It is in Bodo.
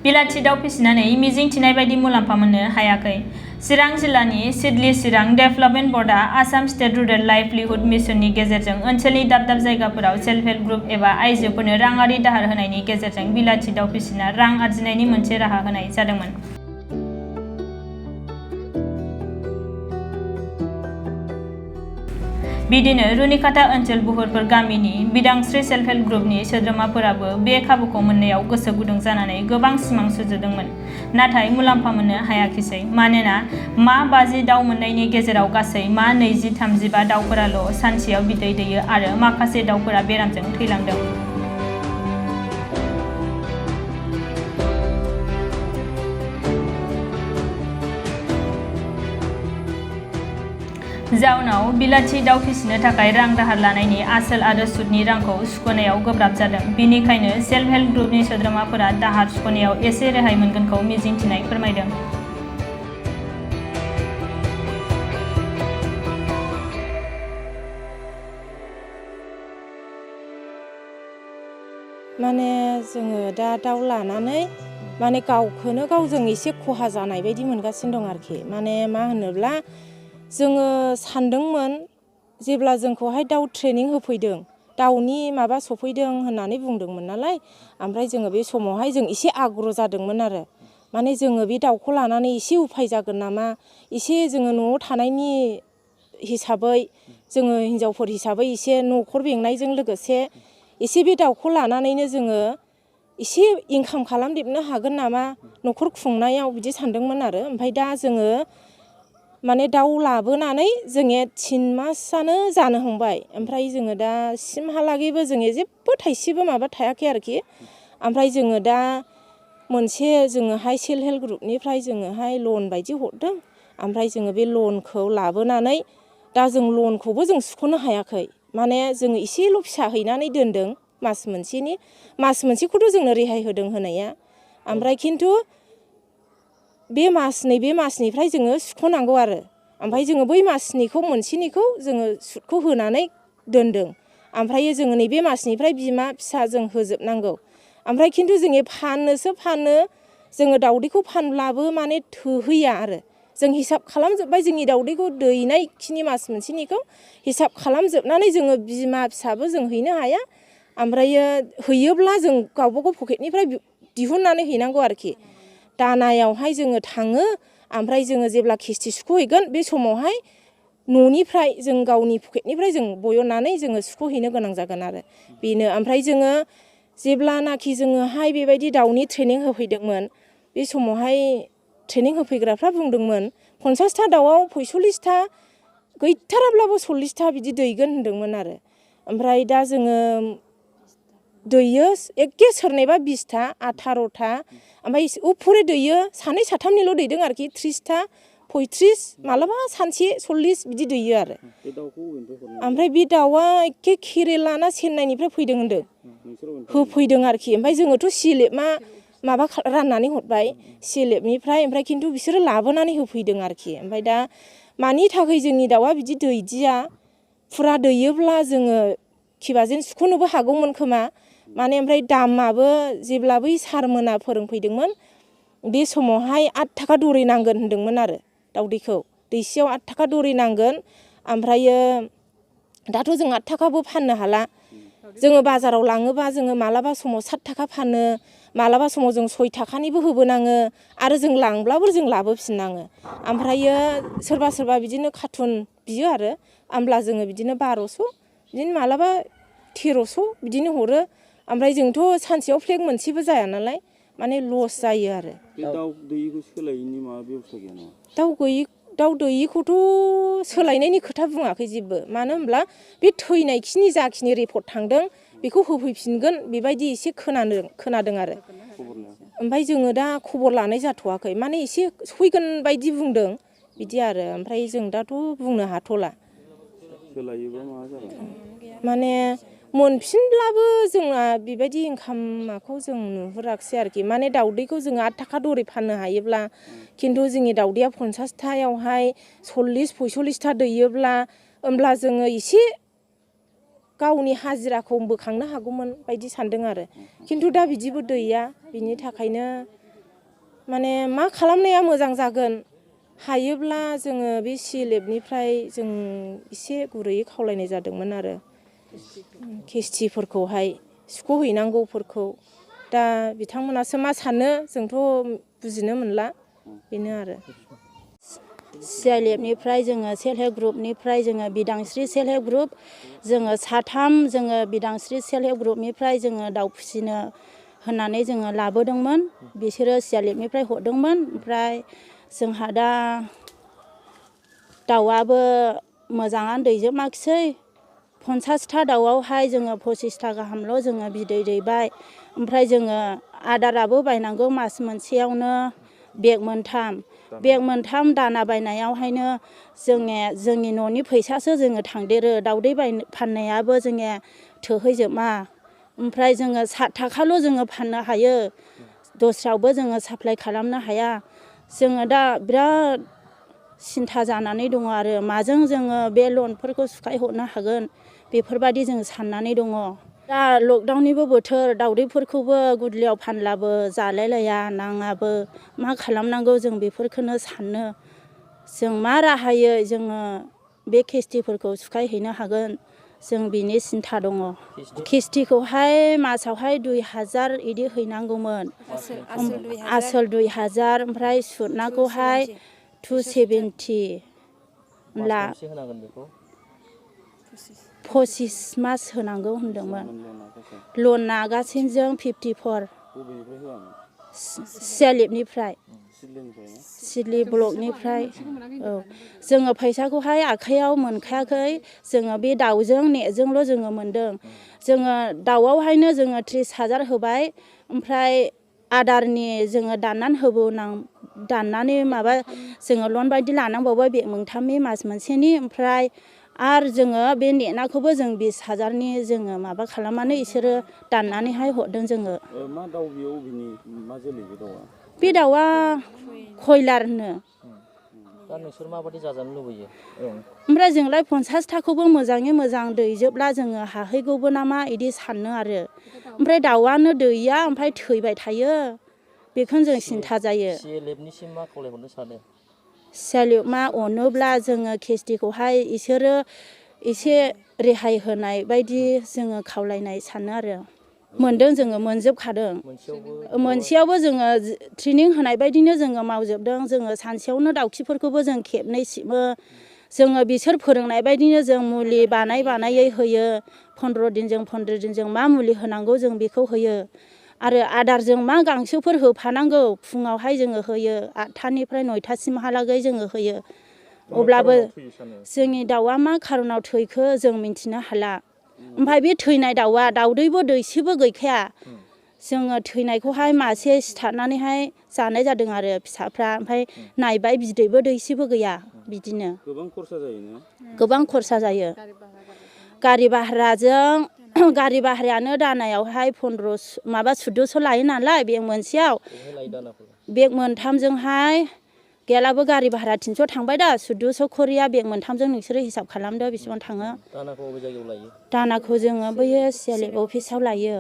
बिलाथि दाउ फिसिनानै मिजिं थिनाय बायदि मुलाम्फा मोननो हायाखै। चिरां जिल्लानि सिडली चिरां डेभेलपमेन्ट बर्डआ आसाम स्टेट रुरेल लाइभलिहुड मिशननि गेजेरजों ओनसोलनि दाब दाब जायगाफोराव सेल्फ हेल्प ग्रुप एबा आइजोफोरनो राङारि दाहार होनायनि गेजेरजों बिलाथि दाउ फिसिना रां आरजिनायनि मोनसे राहा होनाय जादोंमोन। बिदिनो रुनिकाटा ओनसोल बुहुरपुर गामिनि बिदांस्रि सेल्फ हेल्प ग्रुपनि सोद्रोमाफोराबो बे खाबुखौ मोननायाव गोसो गुदुं जानानै गोबां सिमां सुजुदोंमोन। नाथाय मुलाम्फा मोननो हायाखिसै। मानोना मा 50 दाउ मोननायनि गेजेराव गासै मा 20-35 दाउफोराल' सानसेयाव बिदै दैयो आरो माखासे दाउफोरा बेरामजों थैलांदों। जाउनाव बिलाथि दाउ फिसिनो थाखाय रां दाहार लानायनि आसोल आरो सुदनि रांखौ सुख'नायाव गोब्राब जादों। बेनिखायनो सेल्फ हेल्प ग्रुपनि सोद्रोमाफोरा दाहार सुख'नायाव एसे रेहाय मोनगोनखौ मिजिंथिनाय फोरमायदों। माने जोङो दा दाउ लानानै माने गावखौनो गावजों एसे खहा जानाय बायदि मोनगासिनो दं आरोखि। माने मा होनोब्ला जोङो सानदोंमोन जेब्ला जोंखौहाय दाउ ट्रेनिं होफैदों दाउनि माबा सफैदों होननानै बुंदोंमोन नालाय, ओमफ्राय जोङो बे समावहाय जों एसे आग्रह जादोंमोन आरो माने जोङो बे दाउखौ लानानै एसे उफाय जागोन नामा, एसे जोङो न'आव थानायनि हिसाबै जोङो हिनजावफोर हिसाबै एसे न'खर बेंनायजों लोगोसे एसे बे दाउखौ लानानैनो जोङो एसे इनकाम खालामदेरनो हागोन नामा न'खर खुंनायाव बिदि सानदोंमोन आरो। ओमफ्राय दा जोङो माने दाउ लाबोनानै जोङो 3 मासआनो जानो हमबाय। ओमफ्राय जोङो दा सिमहालागैबो जोङो जेबो थाइसेबो माबा थायाखै आरोखि। ओमफ्राय जोङो दा मोनसे जोङोहाय सेल्फ हेल्प ग्रुपनिफ्राय जोङोहाय लन बायदि हरदों। ओमफ्राय जोङो बे लनखौ लाबोनानै दा जों लनखौबो जों सुख'नो हायाखै। माने जोङो एसेल' फिसा हैनानै दोनदों मास मोनसेखौथ' जोंनो रेहाय होदों होनाया। ओमफ्राय खिन्थु बे मासनिफ्राय जोङो सुख'नांगौ आरो। ओमफ्राय जोङो बै मासनिखौ मोनसेनिखौ जोङो सुदखौ होनानै दोनदों। ओमफ्राय जोङो नैबे मासनिफ्राय बिमा फिसा जों होजोबनांगौ। ओमफ्राय खिन्थु जोङो फानो जोङो दाउदैखौ फानब्लाबो माने थोहैया आरो। जों हिसाब खालामजोब्बाय जोंनि दाउदैखौ दैनायखिनि मास मोनसेनिखौ हिसाब खालामजोबनानै जोङो बिमा फिसाबो जों हैनो हाया। ओमफ्रायो हैयोब्ला जों गावबागाव पकेटनिफ्राय दिहुननानै हैनांगौ आरोखि। दानायावहाय जोङो थाङो, ओमफ्राय जोङो जेब्ला किस्ति सुख'हैगोन बे समावहाय न'निफ्राय जों गावनि पकेटनिफ्राय जों बयननानै जोङो सुख'हैनो गोनां जागोन आरो बेनो। ओमफ्राय जोङो जेब्लानाखि जोङोहाय बेबायदि दाउनि ट्रेनिं होफैदोंमोन बे समावहाय ट्रेनिं होफैग्राफ्रा बुंदोंमोन 50टा दाउआव 45टा गैथाराब्लाबो 40टा बिदि दैगोन होनदोंमोन आरो। ओमफ्राय दा जोङो दैयो एखे सोरनिबा 20टा 18टा ओमफ्राय उफुरै दैयो 2-3निल' दैदों आरोखि 30टा 35 मालाबा सानसे 40 बिदि दैयो आरो। ओमफ्राय बे दाउआ एखे केरेला ना चेन्नाइनिफ्राय फैदों होनदों होफैदों आरोखि। ओमफ्राय जोङोथ' CLF माबा राननानै हरबाय CLFनिफ्राय, ओमफ्राय खिन्थु बिसोरो लाबोनानै होफैदों आरोखि। ओमफ्राय दा मानि थाखाय जोंनि दाउआ बिदि दैदिया, फुरा दैयोब्ला जोङो खिबाजेन सुख'नोबो हागौमोन खोमा। माने ओमफ्राय दामाबो जेब्ला बै सारमोना फोरोंफैदोंमोन बे समावहाय 8 थाखा दरै नांगोन होनदोंमोन आरो दाउदैखौ दैसेयाव 8 थाखा दरै नांगोन। ओमफ्रायो दाथ' जों 8 थाखाबो फाननो हाला। जोङो बाजाराव लाङोबा जोङो मालाबा समाव 7 थाखा फानो, मालाबा समाव जों 6 थाखानिबो होबोनाङो आरो जों लांब्लाबो जों लाबोफिननाङो। ओमफ्रायो सोरबा बिदिनो कार्टुन बियो आरो होमब्ला जोङो बिदिनो 1200 बिदिनो मालाबा 1300 बिदिनो हरो। ओमफ्राय जोंथ' सानसेयाव फ्लेग मोनसेबो जाया नालाय माने लस जायो आरो। बे दाउ दैयिखौ सोलायैनि माबा बेबस्था गैया नामा? दाउ दैयिखौथ' सोलायनायनि खोथा बुङाखै जेबो। मानो होनब्ला बे थैनायखिनि जाखिनि रिपर्ट थांदों बेखौ होफैफिनगोन बेबायदि एसे खोनादों आरो। ओमफ्राय जोङो दा खबर लानाय जाथ'वाखै, माने एसे सफैगोन बायदि बुंदों बिदि आरो। ओमफ्राय जों दाथ' बुंनो हाथ'ला। सोलायोबा मा जागोन? माने मोनफिनब्लाबो जोंना बेबायदि इनकामखौ जों नुहुराखिसै आरोखि। माने दाउदैखौ जोङो 8 थाखा दरै फाननो हायोब्ला खिन्थु जोंनि दाउदैया 50टायावहाय 40-45टा दैयोब्ला होमब्ला जोङो एसे गावनि हाजिराखौ बोखांनो हागौमोन बायदि सानदों आरो। खिन्थु दा बिदिबो दैया, बिनि थाखायनो माने मा खालामनाया मोजां जागोन हायोब्ला जोङो बे CLF-निफ्राय जों एसे गुरैयै खावलायनाय जादोंमोन आरो केस्टिफोरखौहाय सुख'हैनांगौफोरखौ दा बिथांमोनासो मा सानो जोंथ' बुजिनो मोनला बेनो आरो CLF-निफ्राय जोङो सेल्फ हेल्प ग्रुपनिफ्राय जोङो बिदांस्रि सेल्फ हेल्प ग्रुप जोङो साथाम जोङो बिदांस्रि सेल्फ हेल्प ग्रुपनिफ्राय जोङो दाउ फिसिनो होननानै जोङो लाबोदोंमोन बिसोरो CLF-निफ्राय हरदोंमोन ओमफ्राय जोंहा दा दाउआबो मोजाङानो दैजोबाखिसै 50टा दाउआवहाय जोङो 25टा गाहामल' जोङो बिदै दैबाय ओमफ्राय जोङो आदाराबो बायनांगौ मास मोनसेयावनो बेग मोनथाम दाना बायनायावहायनो जोंनि न'नि फैसासो जोङो थांदेरो दाउदै फाननायाबो जोङो थोहैजोबा ओमफ्राय जोङो 60 थाखाल' जोङो फाननो हायो दस्रायावबो जोङो साप्लाय खालामनो हाया जोङो दा बिराद सिन्था जानानै दङ आरो माजों जोङो बे लनफोरखौ सुख'हरनो हागोन बेफोरबायदि जों साननानै दङ दा लकडाउननिबो बोथोर दाउदैफोरखौबो गुदलियाव फानलाबो जालायलाया नाङाबो मा खालामनांगौ जों बेफोरखौनो सानो जों मा राहायै जोङो बे केस्टिफोरखौ सुख'हैनो हागोन जों बिनि सिन्था दङ केस्टिखौहाय मासावहाय 2000 इदि हैनांगौमोन आसोल 2000 ओमफ्राय सुतनाखौहाय 270 ला 25 मास होनांगौ होनदोंमोन लना गासैजों 54 CLF-निफ्राय सिडली ब्लकनिफ्राय औ जोङो फैसाखौहाय आखाइयाव मोनखायाखै जोङो बे दाउजों नेटजोंल' जोङो मोनदों जोङो दाउआवहायनो जोङो 30,000 होबाय ओमफ्राय आदारनि जोङो दाननानै माबा जोङो लन बायदि लानांबावबाय बेग मोनथामनि मास मोनसेनि ओमफ्राय आरो जोङो बे नेटनाखौबो जों 20,000नि जोङो माबा खालामनानै इसोरो दाननानैहाय हरदों जोङो मा दाउ बेयाव अबेनि मा जोलै बे दाउआ कयलारनो दा नोंसोर माबायदि जाजानो लुबैयो ओमफ्राय जोंलाय 50टाखौबो मोजाङै मोजां दैजोबला जोङो हाहैगौबो नामा इदि सानो आरो ओमफ्राय दाउआनो दैया ओमफ्राय थैबाय थायो बेखौनो जों सिन्था जायो CLF-निसिम मा खावलायहरनो सानो CLF-आ अनोब्ला जोङो केस्टिखौहाय इसोरो एसे रेहाय होनाय बायदि जोङो खावलायनाय सानो आरो मोनदों जोङो मोनजोबखादों मोनसेयावबो जोङो ट्रेनिं होनाय बायदिनो जोङो मावजोबदों जोङो सानसेयावनो दाउखिफोरखौबो जों खेबनै सिबो जोङो बिसोर फोरोंनाय बायदिनो जों मुलि बानायै होयो 15 दिनजों मा मुलि होनांगौ जों बेखौ होयो आरो आदारजों मा गांसोफोर होफानांगौ फुङावहाय जोङो होयो 8टानिफ्राय 9टासिमहालागै जोङो होयो अब्लाबो जोंनि दाउआ मा खारनाव थैखो जों मिन्थिनो हाला ओमफ्राय बे थैनाय दाउआ दाउदैबो दैसेबो गैखाया जोङो थैनायखौहाय मासे सिथारनानैहाय जानाय जादों आरो फिसाफ्रा ओमफ्राय नायबाय बिदैबो दैसेबो गैया बिदिनो गोबां खरसा जायो गारि भारायानो दानायावहाय 1400 लायो नालाय बेग मोनसेयाव बेग मोनथामजोंहाय गैयालाबो गारि भारा 300 थांबाय दा 1400 खरिया बेग मोनथामजों नोंसोरो हिसाब खालामदो बेसेबां थाङो दानाखौ अबे जायगायाव लायो दानाखौ जोङो बैयो CLF अफिसाव लायो